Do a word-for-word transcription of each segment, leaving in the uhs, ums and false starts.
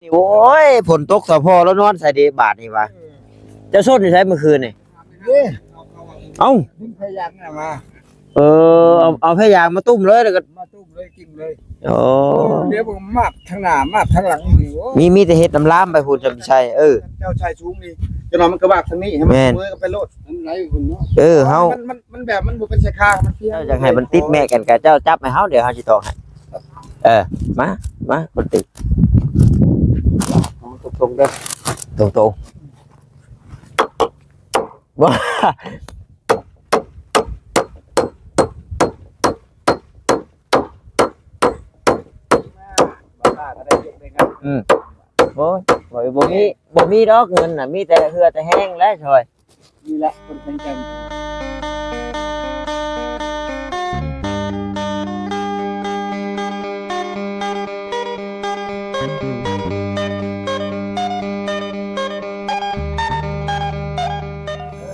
โอ้ย ฝนตกสะพอแล้วนอนใส่เดบาดนี่วะ เจ้าส้นอยู่ใช้เมื่อคืนนี่ เด้ เอ้า ดึงพยางน่ะมา เออ เอา เอาพยางมาตุ้มเลยแล้วก็ มาตุ้มเลย กินเลย โอ้ เดี๋ยวผมมาบทางหน้า มาบทางหลังนี่ โอ้ มี มีแต่เฮ็ดน้ำลามไปพู้น จำชัย เออ เจ้าชายสูงนี่ เจ้าน้อยมันก็วากทางนี้ ให้มัน แม่น เสมอกันไปโลด มันไหลคุณเนาะ เออ เฮา มัน มัน มันแบบ มันบ่เป็นสายคา มันเพียง เจ้าอยากให้มันติดแม่กันกับเจ้าจับให้เฮา เดี๋ยวเฮาสิตอกให้ เออ มา มา คนติด ตรงๆเด้อ ตรงๆ ว้า อืม โอ้ย บ่ บ่มี บ่มีดอกเงินน่ะ มีแต่เหือแต่แฮงแหละ ช่อย นี่แหละคนแข็งแกร่ง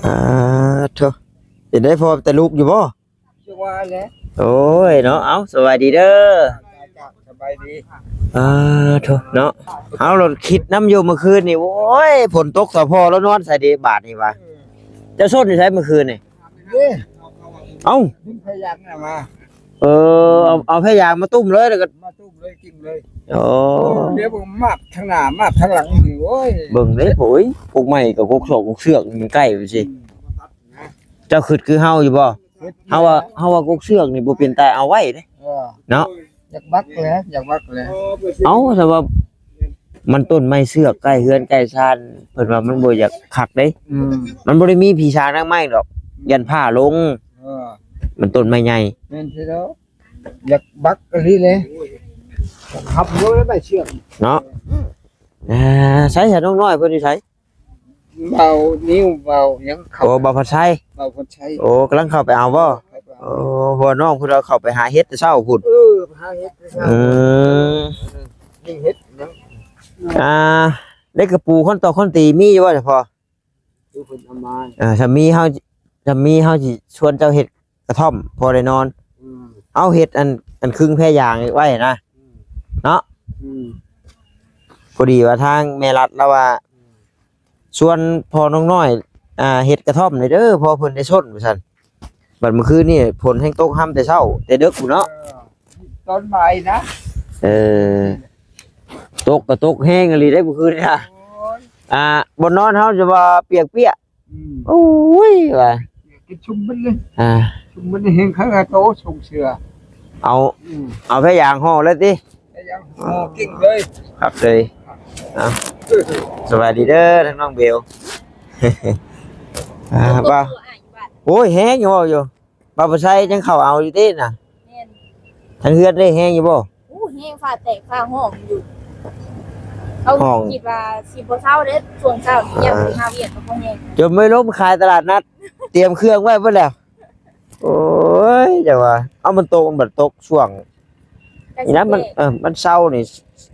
อ่า โถ่ เห็นได้พอแต่ลูกอยู่บ่ จังหวะแหละ โอ้ย เนาะ เอ้า สบายดีเด้อ จ้า จ้า สบายดี อ่า โถ่ เนาะ เฮารถคิดนำอยู่เมื่อคืนนี่ โอ้ย ฝนตกสะพอแล้วนอนใส่เดบาดนี่วะ เจ้าส้นอยู่ใช้เมื่อคืนนี่ เด้ เอ้า ดึงพยางน่ะมา เออ เอา เอาพยางมาตุ้มเลยแล้วก็ มาตุ้มเลย กินเลย โอ้ เดี๋ยวผมมาบทางหน้า มาบทางหลังนี่ โอ้ย เบิ่งเด้ โอ้ย กกไม้กับกกซอกกกเสือกนี่มันใกล้ไปสิ อืม เจ้าคิดคือเฮาอยู่บ่ เฮาว่า เฮาว่ากกเสือกนี่บ่เป็นตาเอาไว้เด้ เออ เนาะ อยากบักแหละ อยากบักแหละ เอ้า แต่ว่ามันต้นไม้เสือกใกล้เฮือนใกล้ซาน เพิ่นว่ามันบ่อยากคักเด้ อืม มันบ่ได้มีผีสางนางไม้ดอก ย่านผ้าลง เออ มันต้นไม้ใหญ่ แม่นสิเนาะ อยากบักอีหลีเลย ขับรถแล้วได้เชื่อง เนาะ อ่า ใช้ ใช้น้องน้อยเพิ่นอยู่ไส เบา นิ้วเบา ยังเข้า โอ้ เบาพัดไช เบาคนใช้ โอ้ กำลังเข้าไปเอาบ่ เข้าไปเอา โอ้ เพราะว่าน้องเพิ่นเอาเข้าไปหาเห็ดแต่เช้าพุ้น เออ หาเห็ดแต่เช้า อืม ยิงเห็ดนะ อ่า ได้กระปูคนต่อคนตีมีอยู่บ่เฉพาะ คือเพิ่นเอามา อ่า ถ้ามีเฮา ถ้ามีเฮาสิชวนเจ้าเฮ็ดกระท่อมพอได้นอน อืม เอาเฮ็ดอัน อันครึ่งแพยางไว้นะ อืม เนาะ อืม พอดีว่าทางแม่รัฐลาวว่า อืม ชวนพ่อน้องน้อย อ่า เฮ็ดกระท่อมหน่อยเด้อ พ่อเพิ่นได้ส้นว่าซั่น บัดเมื่อคืนนี่ฝนแฮงตกฮ่ำแต่เช้า แต่ดึกพู้นเนาะ เออ ตอนบ่ายนะ เออ ตกก็ตกแฮงอีหลีเด้เมื่อคืนนี่นะ โอ้ย อ่า บ่อนนอนเฮาจะว่าเปียกเปียก อืม โอ้ย ว่า กินชุ่มมันเลย อ่า ชุ่มมันเลย แฮงข้างโตส่งเสือ เอา อืม เอาพยางห่อเลยติ พยางห่อกิ่งเลย ครับเลย เอา เออ สวัสดีเด้อทั้งน้องเบล อ่า บ่าว โอ้ย แฮงอยู่ บ่าวอยู่ บ่าวบ่ใส่ยังเข้าเอาอยู่ติน่ะ แม่น ทั้งเฮือนได้แฮงอยู่บ่ อู้ แฮง ฟ้าแตกฟ้าห้องอยู่ เขา ห้อง คิดว่าสิบ่เซาเด้ ช่วงเช้านี่ยัง อ่า สิหาเวียกก็บ่แฮง จนไม่ล้มขายตลาดนัด เตรียมเครื่องไว้เบิดแล้ว โอ้ย แต่ว่า เอามันตก มันบัดตกช่วง ใกล้ นี่นะ มัน สิแจ้ง เออ มันเซานี่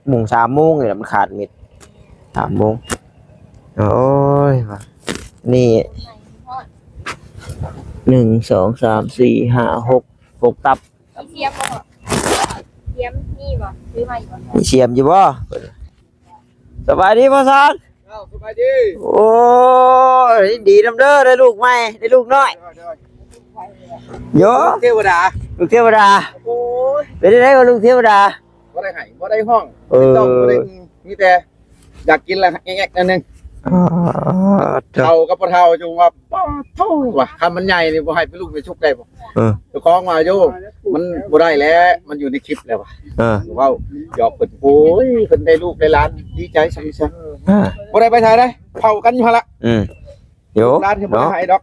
โมง สามโมงนี่แหละ มันขาดเม็ด สามโมง โอ้ย ว่ะ นี่ ฮอด หนึ่ง สอง สาม สี่ ห้า หก หกตับ มีเสียมบ่ เสียมมีบ่ ซื้อมาอยู่บ่ มีเสียมอยู่บ่ สบายดีพ่อซาน เอ้า สบายดี โอ้ย ดีนำเด้อ ได้ลูกใหม่ ได้ลูกน้อย เดี๋ยว เดี๋ยว โย เทวดา ลูกเทวดา โอ้ย เป็นได้ไงวะลูกเทวดา บ่ได้ไห้ บ่ได้ฮ้อง เออ บ่ได้ต้อง บ่ได้ มีแต่ อยากกินละแงกๆ นิดนึง อ๋อ เฒ่ากับบ่เฒ่า จังว่า ป้าโธ่ว่ะ คันมันใหญ่นี่ บ่ให้เป็นลูกเป็นชุกได้บ่ เออ เจ้าของว่า โย มันบ่ได้แล้ว มันอยู่ในคลิปแล้วว่ะ เออ เว้าหยอกเพิ่น โอ้ย เพิ่นได้ลูกได้หลาน ดีใจซั่นๆ อ่า บ่ได้ไปไสเด้ เผากันอยู่หั่นละ อืม โย หลานก็บ่ได้ เนาะ ให้ดอก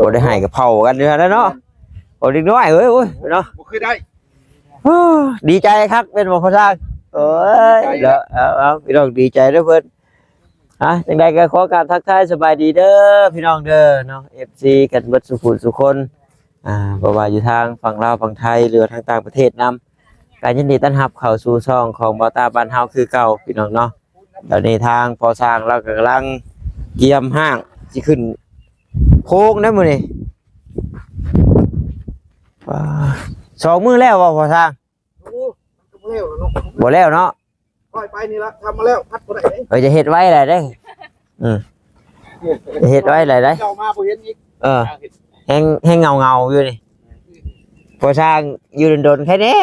บ่ได้ให้ก็เผากันอยู่หั่นแหละเนาะ โอ้ เด็กน้อยเอ้ย โอ้ย เนาะ บ่เคยได้ โอ้ ดีใจคัก เป็นบ่พ่อซาน โอ้ย ดีใจ เนาะ เอา เอา พี่น้องดีใจเด้อเพิ่น อ่ะ จังใดก็ขอกราบทักทายสบายดีเด้อ พี่น้องเด้อ เนาะ เอฟซี กันเบิดสุขุสุคน อ่า บ่ว่าอยู่ทางฝั่งลาวฝั่งไทย หรือว่าทางต่างประเทศนำ ก็ยินดีต้อนรับเข้าสู่ช่องของบ่าวต้าบ้านเฮาคือเก่า พี่น้องเนาะ ตอนนี้ทางพ่อซานเราก็กำลังเกียมห้างสิขึ้นโค้งนะมื้อนี้ ว้า สองมื้อแล้วบ่พ่อซาน โอ้ มันก็บ่แล้วเนาะ บ่แล้วเนาะ ค่อยไปนี่ละ ทำมาแล้ว พัดบ่ได้เด้ เอ้ย จะเฮ็ดไว้แหละเด้อ อืม จะเฮ็ดไว้แหละเด้อ เจ้ามาบ่เห็นอีก เออ แฮง แฮงเหงาๆอยู่นี่ พอสร้างอยู่ดนๆแค่นี้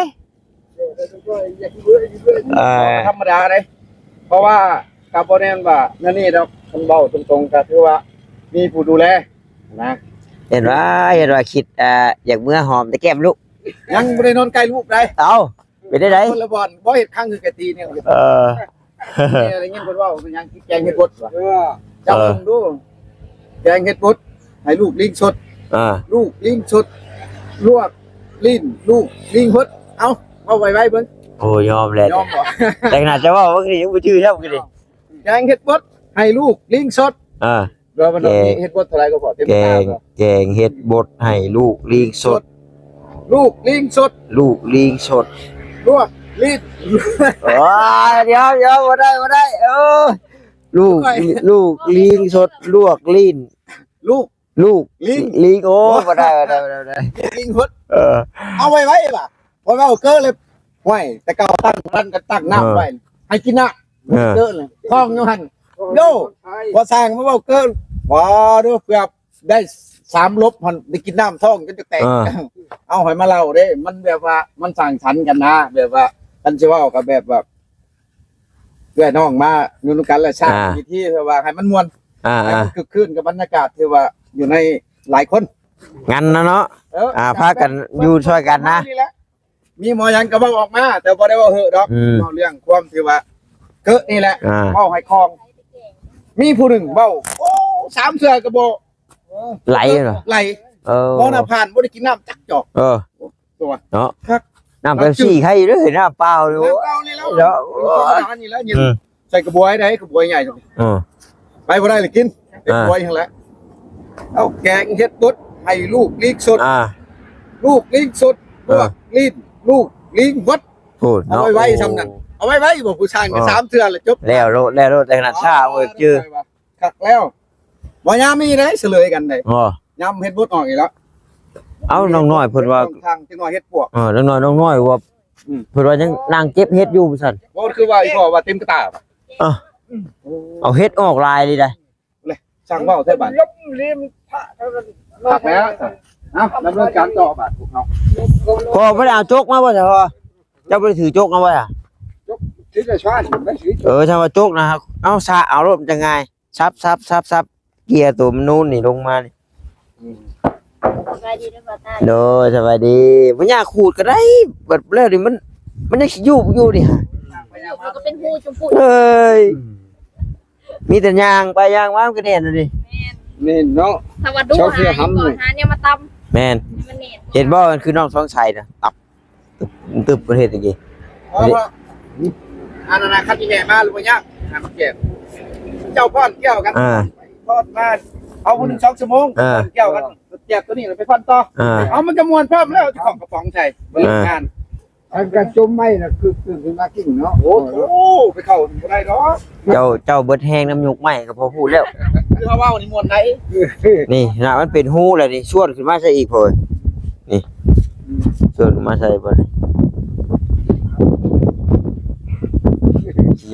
เออ ธรรมดาเด้ เพราะว่าก็บ่แน่นว่านั่นนี่ดอก คันเว้าตรงๆก็ถือว่ามีผู้ดูแลนะ เห็นว่า เห็นว่าคิด อ่า อยากเมือหอมแต่แก้มลูก ยังบ่ได้นอนใกล้ลูกใด เอ้า เป็นได้ได๋ คนละบ่อน บ่เฮ็ดคังคือกะตีเนี่ย เออ เนี่ยได้ยินเพิ่นเว้าเป็นหยังแกงเห็ดบดวะ เออ เจ้าเบิ่งดู แกงเห็ดบด ให้ลูกลิงสด อ่า ลูกลิงสด ลวกลิ้น ลูกลิงหด เอ้า เว้าไวๆเบิ่ง โอ้ ยอมแหละ ยอมบ่ แต่ขนาดจะเว้าเมื่อกี้ยังบ่จื้อซ้ำกันดิ แกงเห็ดบด ให้ลูกลิงสด อ่า แล้วมันต้องมี แกง เห็ดบดเท่าไหร่ก็พอ เต็ม แกง ตาบ่ แกงเห็ดบดให้ลูกลิงสด ลูกลิงสด ลูกลิงสด ลวกลิ้น โอ้ย เดี๋ยว เดี๋ยว บ่ได้ บ่ได้ เออ ลูก ค่อย ลูกลิงสด ลวกลิ้น ลูก ลูก ลิง ลิง โอ้ โอ้ บ่ได้ บ่ได้ บ่ได้ บ่ได้ ลิงหด เออ เอาไว้ไว้ล่ะ พอเว้าเกินเลย ห้วย แต่เก่าตั้งร้านก็ตั้งน้ำ เออ ไว้ ให้กินน้ำ เออ เกินเลย ท้องอยู่หั่น โย่ พอสร้างมาเว้าเกิน ว้า เด้อ เพื่อได้สามลบหั่น ได้กินน้ำท้องจนจะแตก เออ เอาให้มาเล่าเด้ มันแบบว่า มันสร้างสรรค์กันนะ แบบว่า คันสิเว้าก็แบบว่า เอื้อยน้องมาอยู่นำกันแล้วสร้าง อ่า วิธีเพื่อว่าให้มันม่วน อ่า ให้มัน อ่า คึกคืนกับบรรยากาศที่ว่าอยู่ในหลายคน งั้นนะเนาะ เออ อ่า พากันอยู่ช่วยกันนะ นี่แหละ มีหมอหยังก็เว้าออกมา แต่บ่ได้เว้าเหอะดอก อืม เว้าเรื่องความที่ว่าเกิดนี่แหละ อ่า เว้าให้คล่อง มีผู้หนึ่งเว้า โอ้ สามเทื่อก็บ่ ไหลเหรอ ไหล เออ บ่น่าผ่าน บ่ได้กินน้ำจักจอก เออ ตัว เนาะ คัก น้ำเป๊ปซี่ใครอยู่เด้อ น้ำเปล่าเลย น้ำเปล่านี่แล้ว เนาะ ธรรมดานี่แล้ว อืม ใส่กระบวยได้ กระบวยใหญ่ เออ ไปบ่ได้เลยกิน อ่า กระบวยหั่นแหละ เอาแกงเห็ดบดให้ลูกลิงสด อ่า ลูกลิงสด อ่า ลวกลิ้น ลูกลิงหด โอ้ เอาไว้ไว้ เนาะ ซ้ำนั่น โอ้ เอาไว้ไว้ บอกผู้ชายก็ อ่า สามเทื่อแล้วจบ แล้วโลด แล้วโลด แต่ขนาดท่าเว้ย จื้อ คักแล้ว บ่ยามมีได้เฉลยกันได้ อ๋อ ยามเห็ดบดออกอีกแล้ว เอ้า น้องน้อยเพิ่นว่า ทางจังน้อยเห็ดปวก เออ น้องน้อย น้องน้อยว่า อืม เพิ่นว่ายังนั่งเก็บเห็ดอยู่ซั่น บ่คือว่าอีพ่อว่าเต็มกระตา อ่ะ เอาเห็ดออกหลายเลยได้ เลย ช่างเว้าแท้บัด ล้มเลียมพระเท่านั้น คักแล้ว เอ้า ดำเนินการต่อบาดพวกเฮา พ่อบ่ได้เอาจกมาบ่จ้ะพ่อ เจ้าบ่ได้ถือจกมาบ่จ้ะ จกถือแต่ช้อน ไม่ถือจก เออ ถ้าว่าจกนะครับ เอาสะเอาโลดมันจะง่าย สับ สับ สับ สับ เกียร์ตัวมันนู่นนี่ลงมานี่ อืม สบายดีเด้อพ่อตา โดย สบายดี บ่ยากขูดก็ได้ บัดแล้วนี่มัน มันยังสิยุบอยู่นี่ฮะ มันก็เป็นฮูจุ่มปุ้ย เอ้ย อืม มีแต่ย่างไปย่างมามันก็แน่นเลย แม่น แม่นเนาะ ถ้าว่าดู เจ้าเสือ หา หำ ก่อน นี่ หาเนี่ยมาตำ แม่น ให้มันแน่น เห็นบ่ มันคือน้องสองใสนะ ตับ ตึบ ตึบ ประเทศตะกี้ เพราะว่า อันนั้นนะ คันที่แม่มาหรือบ่ยาก อันเก็บ เจ้าพ่อนเกี่ยวกัน อ่า ทอดมา เอาคนหนึ่งสองชั่วโมง อ่า เกี่ยวกัน เก็บตัวนี้แล้วไปพ่อนต่อ อ่า เอามันก็ม่วนพร้อมแล้ว เจ้าของกระป๋องใส่ บริการ อันกระจุมไม้น่ะคือ คือ คือมากินเนาะ โอ้โห ไปเข้าบ่ได้ดอก เจ้า เจ้าเบิดแฮงน้ำยุกไม้ก็พอพูดแล้ว คือเขาเว้านี่ม่วนได๋ นี่นะ มันเป็นฮูแล้วนี่ ชวนขึ้นมาซะอีกเพิ่น นี่ อืม ชวนขึ้นมาใส่เพิ่น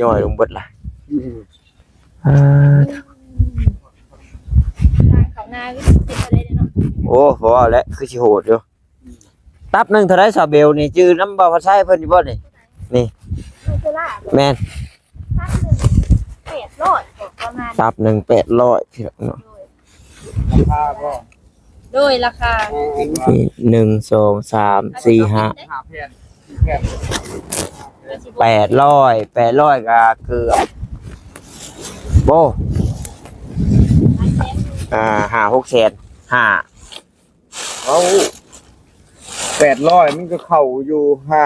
ย่อยลงเบิดล่ะ อืม อ่า ทางเขานาวิสิตเป็นอะไรเนาะ โอ้ เพราะว่าแล้ว คือสิโหดอยู่ ตับหนึ่งเท่าไรสาวเบลนี่ จื่อนำบ่าวพัดไซเพิ่นอยู่บ่นี่ นี่ ลูกโคราช แม่น ตับหนึ่งแปดร้อยประมาณ ตับหนึ่งแปดร้อยพี่น้องเนาะ โดย ราคาก็ โดยราคา นี่ หนึ่ง สอง สาม สี่ ห้า ห้าแผ่น สี่แผ่น แปดร้อย แปดร้อยก็เกือบ โอ้ อ่า ห้า หกแสน ห้า เอา แปดร้อย มันก็เข้าอยู่ ห้า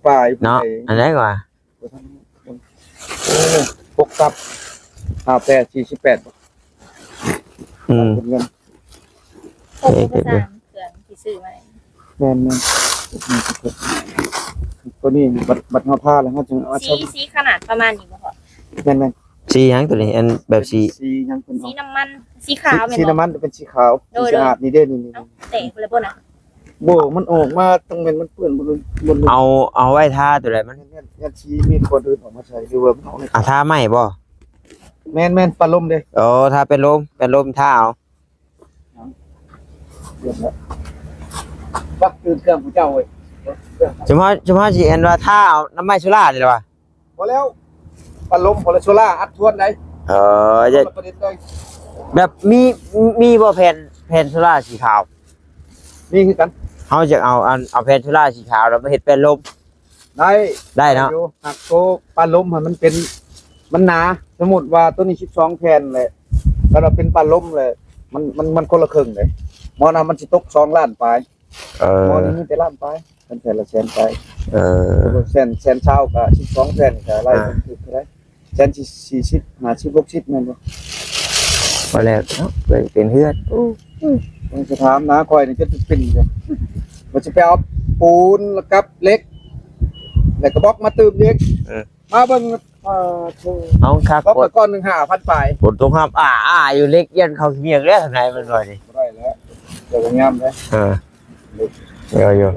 ปลายๆ เนาะ อันไหนวะ โอ้ หกตับ ห้าแปด สี่สิบแปด อืม เป็นเงิน เอกสารเครื่องที่ซื้อมา แม่นๆ ตัวนี้บัตร บัตรเฮาพาแล้วเฮาจึงเอามา สี ส่ง สีขนาดประมาณนี้บ่พ่อ แม่นๆ สีหยังตัวนี้ อันแบบสี สีหยังเพิ่น สี เอา น้ำมัน สีขาวแม่นบ่ สีน้ำมันเป็นสีขาว โดย สีสะอาดนี่เด้ นี่ๆ เอ้า แตกไปแล้วบ่น่ะ บ่ มันออกมาต้องแม่นมันเปื้อนบ่รู้บ่รู้ เอา เอาไว้ทาตัวใดมัน แม่นๆ ยันสิมีคนอื่นออกมาใส่ หรือว่ามันออกใน อ่ะ ทาใหม่บ่ แม่นๆ ปะลมเด้ โอ้ ทาเป็นลม เป็นลมทาเอา เดี๋ยวนะ ปักตื่นเครื่องผู้เจ้าเว้ย เฉพาะ เฉพาะสิอันว่าทาเอาน้ำไม้โซล่านี่แหละวะ พอแล้ว ปะลม พอแล้ว โซล่าอัดทวนได้ เออ อย่า คนละประเด็นเลย แบบมี มีบ่แผ่น แผ่นโซล่าสีขาว นี่คือกัน เฮาจะเอาอัน เอาแผ่นโซล่าสีขาวแล้วมาเฮ็ดแผ่นลม ได้ ได้เนาะ อยู่ หากโตปะลมให้มันเป็น มันหนา สมมุติว่าตัวนี้สิบสองแผ่นแหละ ถ้าเราเป็นปะลมเลย มัน มัน มันคนละครึ่งเลย หมอนะมันสิตกสองล้านปลาย เออ หมอนี่มีแต่ล้านปลาย เป็นแผ่นละแสนปลาย เออ แสน แสนซาวก็สิบสองแผ่นก็ไล่ อ่า เป็นคือเท่าไหร่ แสนสี่ สี่สิบ ห้าสิบ หกสิบ แม่นบ่ พอแล้วเนาะ เป็น เป็นเฮือน โอ้ ต้องสิถามนะ ข้อยนี่จะเป็นอยู่ มันสิไปเอาปูนแล้วกับเหล็ก แล้วก็บล็อกมาตื่มอีก เออ มาเบิ่ง เอ่อ โธ่ เอาคัก บล็อก กด ละก้อนหนึ่งห้าพันปลาย ฝนตกห้าม อ่า อ่า อยู่เหล็กยันเข้าเมียงแล้วข้างในมันหน่อยนี่ บ่ได้แล้ว เดี๋ยวก็งามเลย เออ เดี๋ยวอยู่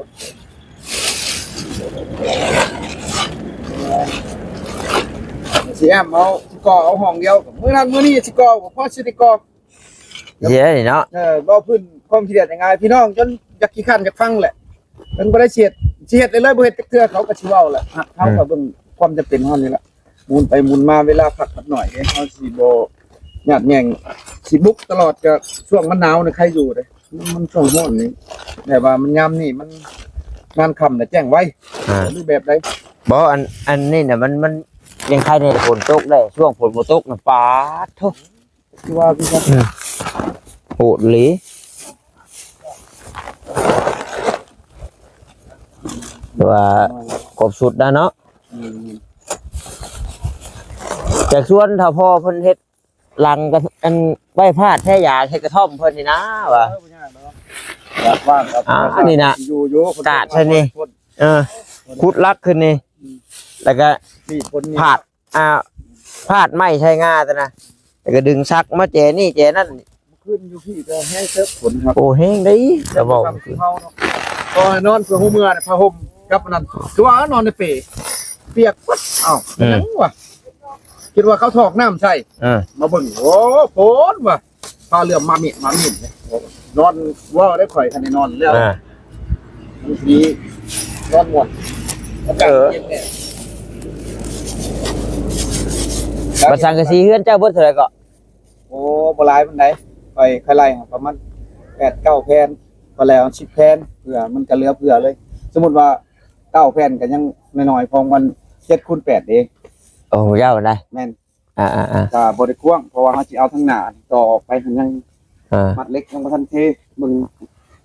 สิแอมเอา สิก่อเอาห้องเดียว มื้อนั้นมื้อนี้สิก่อ บ่พอสิได้ก่อ เย้นี่เนาะ เออ บ่พื้นความขี้เกียจง่าย พี่น้องจนอยากขี้คร้านอยากฟังแหละ มันบ่ได้สิเฮ็ด สิเฮ็ดเลย บ่เฮ็ดจักเทื่อ เขาก็สิเว้าแหละ เฮา อืม ก็เบิ่งความจำเป็นเฮานี่แหละ หมุนไปหมุนมา เวลาพักพักหน่อยเด้ เฮาสิบ่ญาติแย่ง สิบุกตลอด ก็ช่วงมันหนาวนี่ใครอยู่เด้ มัน มันช่วงร้อนนี่ แต่ว่ามันยามนี่มันงานค่ำน่ะแจ้งไว อ่า หรือแบบใด บ่ อัน อันนี้น่ะมัน มันยังใครในฝนตกได้ ช่วงฝนบ่ตกน่ะ ป๊าดโธ่ คือว่าคือกัน อืม โหดอีหลี ว่าครบสุดนะเนาะ อืม จากสวนถ้าพ่อเพิ่นเฮ็ดหลังก็อันใบพาดแท้ยาเฮ็ดกระท่อมเพิ่นนี่นะว่า เออ บ่ยากดอก อยากว่างครับ อ่า นี่นะ อยู่ อยู่ กาดใช่นี่ เออ ขุดหลักขึ้นนี่ อืม แล้วก็ นี่คนนี่ พาด อ่า พาดไม้ใช้งาตัวนะ แล้วก็ดึงสักมาแจนี่แจนั่น ขึ้นอยู่พี่ก็แห้งเสิร์ฟฝนครับ โอ้ แห้งได้ จะบอก เฮาเนาะ ตอนนอนเพื่อหัวเมือเนี่ย ผ้าห่มกับอันนั้น คือว่านอนในเป เปียกปั๊บ อ้าว อืม เป็นหยังวะ คิดว่าเขาถอกน้ำใส่ เออ มาเบิ่ง โอ้ ฝนว่ะ ผ้าเหลือมมามิดมามิดเนี่ย นอนว่าได้ข่อยคันได้นอนแล้ว อ่า มันดี นอนม่วน อากาศ เออ เย็นแน่ บัดสังกะสีเฮือนเจ้าเบิดเท่าไหร่ก็ โอ้ บ่หลายปานใด ข่อย ข่อยไล่ประมาณแปดเก้าแผ่น พอแล้วสิบแผ่น เผื่อมันก็เหลือเผื่อเลย สมมุติว่าเก้าแผ่นก็ยังน้อยๆ เพราะมันเจ็ดคูณแปดเด้ โอ้ ยาวปานใด แม่น อ่าๆๆ ก็บ่ได้กว้าง เพราะว่าเฮาสิเอาทางหน้าต่อออกไป มันยัง อ่า มัดเหล็กยังบ่ทันเท เบิ่ง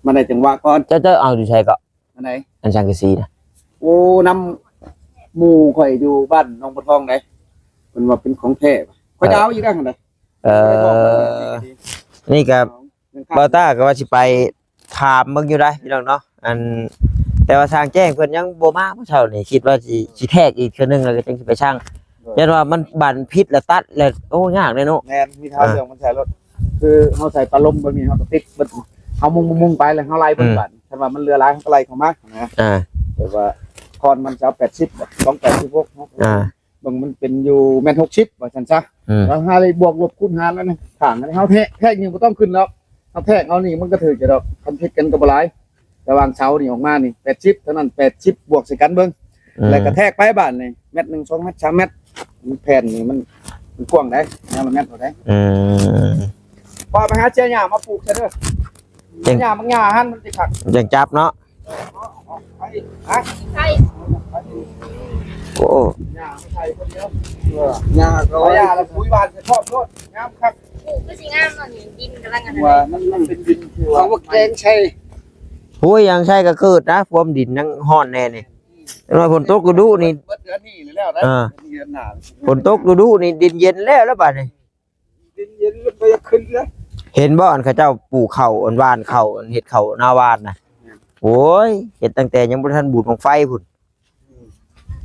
มันได้จังหวะก่อน เจ้า เจ้าเอาอยู่ไสก็ อันใด อันสังกะสีนะ โอ้ นำหมู่ข่อยอยู่บ้านหนองบัวทองได๋ เพิ่นว่าเป็นของแท้ ข่อยจะเอาอีกแล้วหั่นน่ะ เออ นี่ก็ บ่าวต้าก็ว่าสิไปถามเบิ่งอยู่ได้พี่น้องเนาะ อัน แต่ว่าช่างแจ้งเพิ่นยังบ่มาเมื่อเช้านี่ คิดว่าสิ สิแทกอีกเทื่อนึง แล้วก็จั่งสิไปช่าง โดย ยันว่ามันบั่นผิดแล้วตัดแล้ว โอ้ ยากเลยเนาะ แม่น มีทางเลือกมันใส่รถ คือเฮาใส่ปะลมแบบนี้ เฮาก็ติดเบิด เฮามุ่งๆๆ ไปแล้วเฮาไล่เบิด อืม บัด คันว่ามันเหลือหลาย เฮาก็ไล่เข้ามานะ อ่า แบบว่าคอนมันจะเอาแปดสิบ สองแปดสิบหกเนาะ อ่า เบิ่งมันเป็นอยู่แม่นหกสิบ ว่าซั่นซะ อืม แล้วหาเลยบวกลบคูณหารแล้วนะ ข้างอันนี้เฮาแทก แทกนี่บ่ต้องขึ้นหรอก เฮาแทกเอานี่มันก็ถืกอยู่ดอก คันผิดกันก็บ่หลาย ระหว่างเสานี่ออกมานี่ แปดสิบ เท่านั้น แปดสิบ บวกใส่กันเบิ่ง อืม แล้วก็แทกไปบาดนี่ เมตรหนึ่ง สองเมตร สามเมตร มันแผ่นนี่มัน มันกว้างได้ แนวละเมตรเท่าใด อืม ว่าไปหาเจียหญ้ามาปลูกซะเด้อ จั่ง หญ้าบางหญ้าหั่นมันสิคัก จั่งจับเนาะ ไป ฮะ ใช่ โอ้ หญ้าไม่ใช่คนเดียว เออ หญ้าก็ เอาหญ้าแล้วปุ๋ยหว่านใส่พร้อมโลด งามคัก ปลูกก็สิงามเนาะนี่ ดินกำลังอันนั้น ว่ามัน มันเป็นดินที่ว่า เขาว่าแกงใส่ โอ้ย ยังใช่ก็เกิดนะ ความดินยังฮ้อนแน่นี่ แต่ว่าฝนตกฤดูนี่ เบิดเดือนนี้แล้วนะ อ่า เดือนหน้า ฝนตกฤดูนี่ดินเย็นแล้ว แล้วบัดนี้ เย็นๆ แล้วไปขึ้นแล้ว เห็นบ่ อันเขาเจ้าปลูกข้าว อันหว่านข้าว อันเฮ็ดข้าวนาหว่านน่ะ โอ้ย เฮ็ดตั้งแต่ยังบ่ทันบุญบั้งไฟพุ้น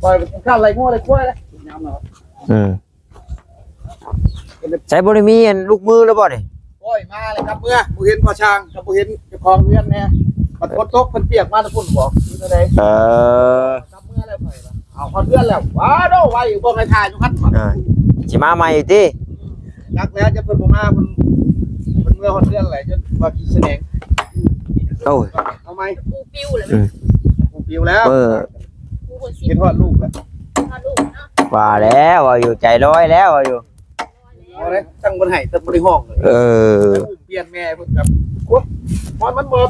ปล่อยมันข้าวไหลงัวไหลควายแล้ว ยามเนาะ อืม ใช้บ่ได้มีอันลูกมือแล้วบ่นี่ โอ้ย มาเลยครับ เมื่อบ่เห็นพ่อช่าง ก็บ่เห็นเจ้าของเฮือนแน่ มันฝนตกมันเปียกมาแล้วฝนบอกอยู่เท่าใด เออ กลับเมือแล้วข่อยว่าเอาฮอดเฮือนแล้ว ว้าโด ไว้อยู่บ่ให้ถ่ายอยู่คัน อ่า สิมาใหม่อยู่ติ จักแล้วจะเพิ่นบ่มาเพิ่น เพิ่นเมือฮอดเฮือนแล้วจนว่าขี้แสดง โอ้ย เอาใหม่ ปูปิวเลย อืม ปูปิวแล้ว เออ ปูคนสิ คิดฮอดลูกแล้ว ฮอดลูกเนาะ ว่าแล้ว ว่าอยู่ใจลอยแล้ว ว่าอยู่ เอาเลยตั้งบนไห้ตั้งบนห้องเลย เออ เปลี่ยนแม่เพิ่นกับ โอ๊ย มัน มันบ่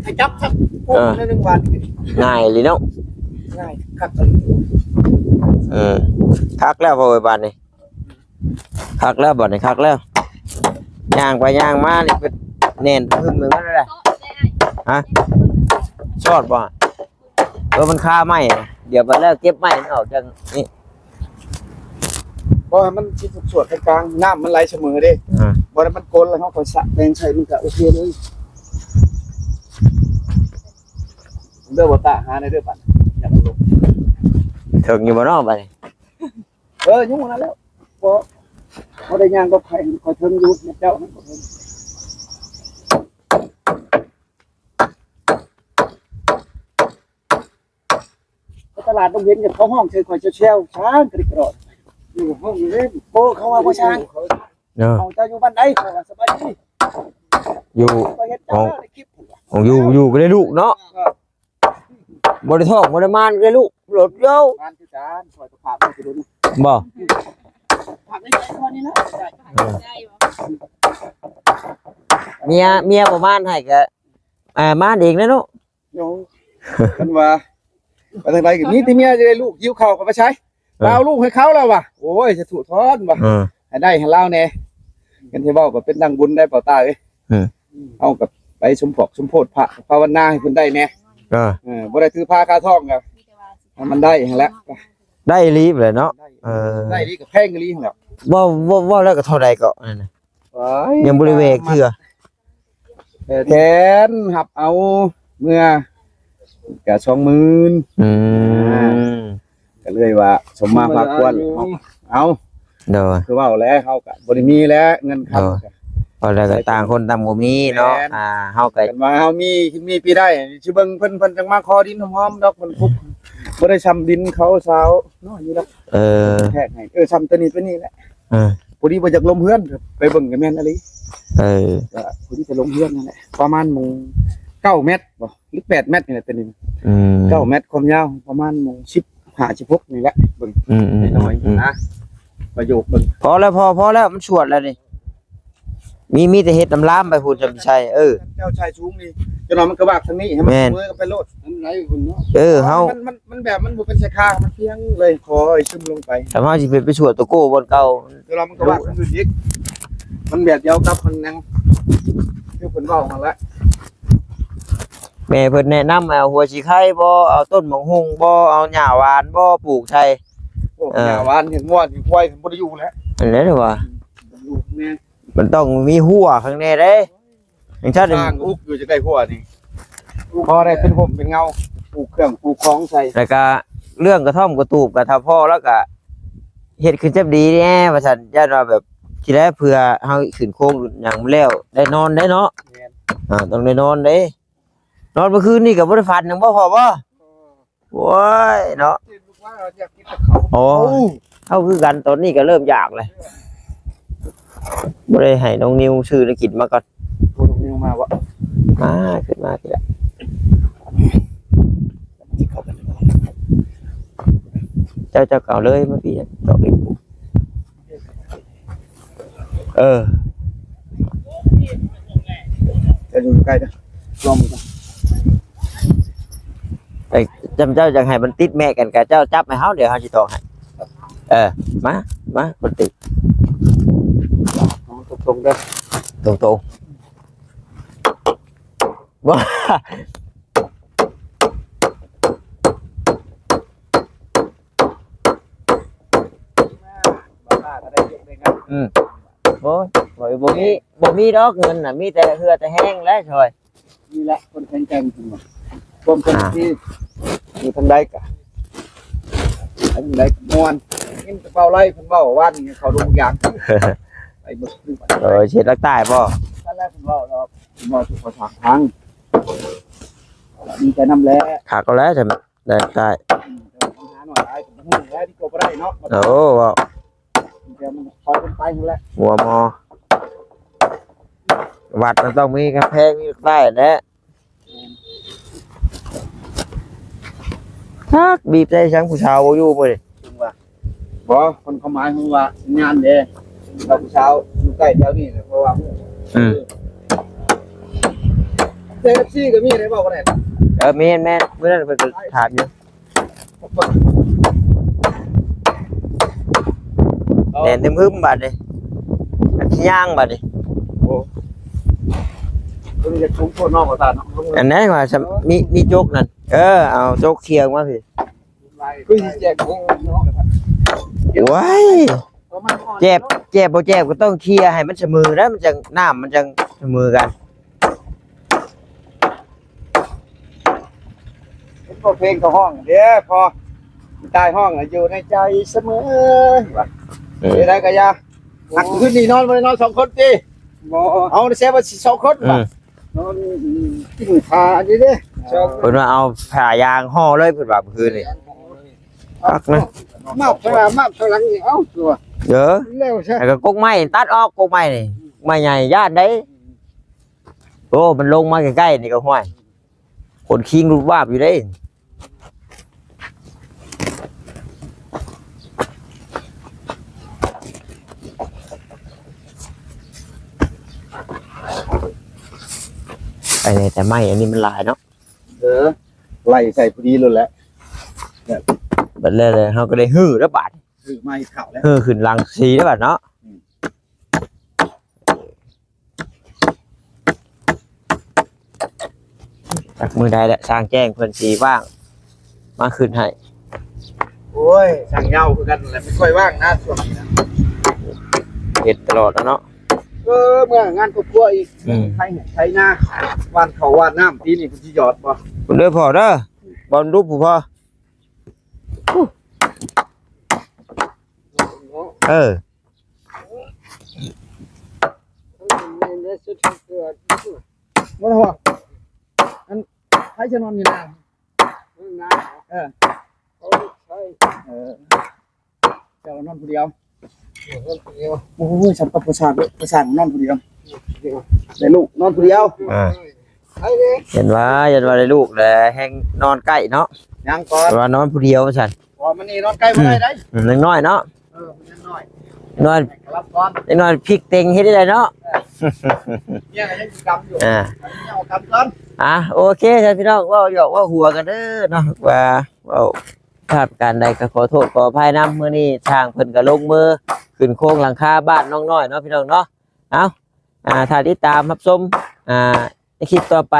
ให้จับครับ เออ ในหนึ่งวัน ง่ายเลยเนาะ ง่ายคักเลย เออ คักแล้วพ่อเอ้ย บาดนี้ คักแล้ว บาดนี้ คักแล้ว ย่างไปย่างมานี่เป็นแน่นหึมหนึ่งแล้วแหละ ฮะ ซอดบ่ เออ มันคาไม้นะ เดี๋ยวไปแล้วเก็บไม้มันออกจากนี่ เพราะว่ามันสิสวดกลางๆ น้ำมันไหลเสมอเด้ อ่า บ่ได้มันกลนแล้วเฮาก็สะแปรงใส่มันก็โอเคเลย เด้อบ่ตาหาในเด้อบัด อยากลง เถิงอยู่บ่เนาะบัดนี้ เออ ยุ่งนั่นแล้ว บ่ บ่ได้ย่างก็ไผ คอยเถิงอยู่ เจ้า ไปตลาดดงเห็นกัน เขาฮ้องใส่ข่อยแซวๆ ช้างกระดิกกระดอด อยู่ห้องเล่น โอ้ เขาว่าบ่ช้าง เนาะ เขาเจ้าอยู่บ้านใด เขาว่าสบายดี อยู่ ก็เห็นเจ้า ของ ในคลิป ของอยู่ อยู่บ่ได้ลูกเนาะ เออ บ่ได้ท้องบ่ได้มานได้ลูก หลดเดียว บ้านคือกัน ข่อยก็ฝากไว้ที่รุ่น บ่ ฝากไว้ใจคนนี้นะ เออ เมีย เมียบ่มานให้ก็ อ่า มานเองนะเนาะ โอ้ คันว่า ไปทางใดก็มีแต่เมียจะได้ลูกหิวข้าวก็ไปใช้ เออ ลาวลูกให้เขาแล้วว่ะ โอ้ย สาธุทอนว่ะ เออ ให้ได้ให้ลาวแน่ กันที่เว้าก็เป็นดังบุญได้เปล่าตาเอ้ย เออ เอากับไปสมพอกสมโพธิพระภาวนาให้เพิ่นได้แน่ เออ เออ บ่ได้ถือพาคาทองก็ให้มันได้หั่นแหละ ได้อีหลีเลยเนาะ ได้ เออ ได้อีหลีกับแพงอีหลีหั่นแหละ เว้า เว้า เว้าแล้วก็เท่าใดก็นั่นน่ะ โอ้ย ยังบ่ได้แวกเทื่อ เออ แทนหับเอาเมื่อ ก็สองหมื่น อืม อ่า ก็เลยว่าสมมาพาควร เอา โดย คือเว้าแล้ว เฮาก็บ่ได้มีแล้ว เงินคำ โดย ก็ เว้าแล้วก็ต่างคนต่างบ่มีเนาะ แม่น อ่า เฮาก็ คันว่าเฮามี มีปีได้ สิเบิ่งเพิ่น เพิ่นจังมาขอดินหอมๆ ดอก เพิ่นคุก บ่ได้ซ้ำดินเขาซาวน้อยอยู่ดอก เออ แทกให้ เออ ซ้ำตัวนี้ตัวนี้แหละ เออ พอดีบ่อยากล้มเฮือน ไปเบิ่งก็แม่นอีหลี เออ ก็พอดีไปล้มเฮือนนั่นแหละ ประมาณหม่องเก้าเมตรบ่ หรือแปดเมตรนี่แหละตัวนี้ อืม เก้าเมตรความยาว ประมาณหม่องสิบห้า สิบหกนี่แหละ เบิ่ง อืม อืม น้อยๆ อืม นะ ประโยคเบิ่ง พอแล้ว พอ พอแล้ว มันสวดแล้วนี่ มี มีแต่เฮ็ดน้ำลามไปพู้น จำชัย เออ เจ้าชายสูงนี่ เจ้าน้อยมันก็วากทางนี้ ให้มัน แม่น เสมอกันไปโลด มันไหลอยู่พุ่นเนาะ เออ เฮา มัน มัน มันแบบมันบ่เป็นสายคา มันเพียงเลย คอยซึมลงไป แต่เฮาสิไป ไปสวดตะโก้บ่อนเก่า เจ้าน้อยมันก็วากทางอื่นอีก มันแบบเดียวกับมันยัง คือเพิ่นเว้าหั่นละ แม่เพิ่นแนะนำ เอาหัวสิไคบ่ เอาต้นหมากฮุ่งบ่ เอาหญ้าหวานบ่ ปลูกใส่ โอ้ เออ หญ้าหวานเห็นงัวเห็นควายเพิ่นบ่ได้อยู่แล้ว อันนั้นว่า อยู่แม่ มันต้องมีหัวข้างในเด้ อย่างเช่น สร้างอุกอยู่จะได้หัวนี่ พอได้เป็นห่มเป็นเงา ปลูกเครื่องปลูกของใส่ แล้วก็เรื่องกระท่อมกระตูบกระทาพ่อแล้วก็เฮ็ดขึ้นจับดีแน่ว่าซั่น ย่านว่าแบบทีแรกเพื่อเฮาขึ้นโครงหยังแล้วได้นอนได้เนาะ แม่น อ่า ต้องได้นอนเด้ นอนเมื่อคืนนี่ก็บ่ได้ฝันหยังบ่พ่อบ่ โอ้ยเนาะ เห็นลูกว่าอยากกินกับเขา โอ้ เฮาคือกัน ตอนนี้ก็เริ่มอยากเลย บ่ได้ให้น้องนิวซื้อแล้วกินมาก่อน โอ้ น้องนิวมาวะ มา ขึ้นมาทีละ ที่เขากัน เจ้า เจ้าเก่าเลยมาพี่ ดอกลิบ เออ จะอยู่ใกล้นะ ลองดู ไอ้จำเจ้าจังให้มันติดแม่กันกับเจ้าจับให้เฮา เดี๋ยวเฮาสิตอกให้ เออ มา มา คนติด ตรงๆเด้อ ตรงๆ ว่า บ้าๆ ก็ได้เยอะเลยครับ อืม โอ้ย บ่ บ่มี บ่มีดอกเงินน่ะ มีแต่เหือแต่แฮงแหละช่อย นี่แหละคนแข็งแกร่งจริงว่ะ ความสามัคคี อ่า อยู่ทางใดกะ ทางใดกะม่วน ยินแต่เว้าไล่เพิ่นเว้าว่านี่เขาดงยาง ไปหมดทุกวัน เออ เช็ดลักตายบ่ นั่นแหละเพิ่นเว้าดอก เพิ่นเว้าทุกภาษาทาง ดีใจนำแหละ คักเอาแล้วจ้ะ ได้ ได้ อืม แต่ว่าปัญหาน้อยหลายก็บ่ฮู้แหละ ที่กลัวบ่ได้เนาะ โอ้ เว้า เดี๋ยวมันคอยกันไปนั่นแหละ หัวหมอ วัดมันต้องมีกำแพง มีป้ายแหละ คัก บีบใจฉันผู้สาวบ่อยู่มื้อนี้ จังหวะ บ่ คนเขาหมายถึงว่างานเด้ เราผู้สาวอยู่ใกล้แถวนี้แหละ เพราะว่า อืม เอฟซีก็มีได้เว้าบ่ได้ เออ แม่น แม่น มื้อนั้นเพิ่นก็ถามอยู่ แดดหึมๆ บาดนี้ อันสิย่างบาดนี้ โอ้ เพิ่นจะทุกคนนอกประสาทเนาะ อันไหนว่าจะมี มีจกนั่น เออ เอาจกเคียงมาพี่ คือสิแจกของเนาะ โอ้ย แจบ แจบบ่แจบก็ต้องเคลียร์ให้มันเสมอนะ มันจัง น้ำมันจังเสมอกัน เห็นบ่เพลงเขาฮ้องเด้ พอตายฮ้องอยู่ในใจเสมอ ว่า เออ เป็นไรก็อย่า หักคืนนี้นอนบ่ได้นอนสองคนติ บ่ เอาแซ่บว่าสิสองคน อืม ว่ะ นอนกินขาอยู่เด้ เพิ่นว่าเอาผ้ายางห่อเลย เพิ่นว่าเมื่อคืนนี่ คักนะ มาบข้างหน้า มาบข้างหลังนี่ เอ้า ตัว เด้อ แล้วซะ แล้วก็กกไม้ตัดออก กกไม้นี่ ไม้ใหญ่ย่านได้ โอ้ มันลงมาใกล้ๆ นี่ก็ห้วย ขนคิงรูดวาบอยู่เด้ ไอ้นี่แต่ไม้อันนี้มันหลายเนาะ เออ ไล่ใส่พอดีเลยแหละ เนี่ย บัดแล้วเลย เฮาก็ได้หื้อแล้วบาด หื้อไม้เข้าแล้ว หื้อขึ้นหลังสีแล้วบาดเนาะ อืม จักมื้อใดแหละ ช่างแจ้งเพิ่นสิว่าง มาขึ้นให้ โอ้ย ช่างเหย้าคือกันแหละ ไม่ค่อยว่างนะช่วงนี้นะ เฮ็ดตลอดแล้วเนาะ เออ เมื่องานครอบครัวอีก อืม ไถไร่ไถนา หว่านข้าวหว่านน้ำ ปีนี้เพิ่นสิหยอดบ่ เด้อพ่อเด้อ บอลรูปผู้พ่อ เออ บ่ต้องห่วง อัน ไผจะนอนอยู่นา นอนนา เออ เอาใช่ เออ เจ้านอนผู้เดียว นอนผู้เดียว โอ้ย สำหรับประสาท ประสาทนอนผู้เดียว เดียว แต่ลูกนอนผู้เดียว อ่า ใช่เลย เห็นว่า เห็นว่าได้ลูกแล้วแฮงนอนใกล้เนาะ ยังก่อน แต่ว่านอนผู้เดียวซั่น อ๋อ มันนี่นอนใกล้บ่ได้ได๋ อืม ยังน้อยเนาะ เออ มันยังน้อย น้อย รับก่อน ยังน้อยพลิกเต็งเฮ็ดได้เนาะ เออ เนี่ยก็ยังสิกำอยู่ อ่า อันนี้เอากำก่อน อ่ะ โอเคจ้ะพี่น้อง เว้าหยอกเว้าหัวกันเด้อเนาะ ว่าเว้าพลาดประการใดก็ขอโทษขออภัยนำ มื้อนี้ช่างเพิ่นก็ลงมือขึ้นโครงหลังคาบ้านน้องน้อยเนาะพี่น้องเนาะ เอา อ่า ถ้าติดตามรับชม อ่า ในคลิปต่อไป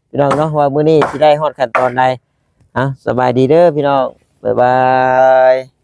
พี่น้องเนาะ ว่ามื้อนี้สิได้ฮอดขั้นตอนใด เอา สบายดีเด้อพี่น้อง บ๊ายบาย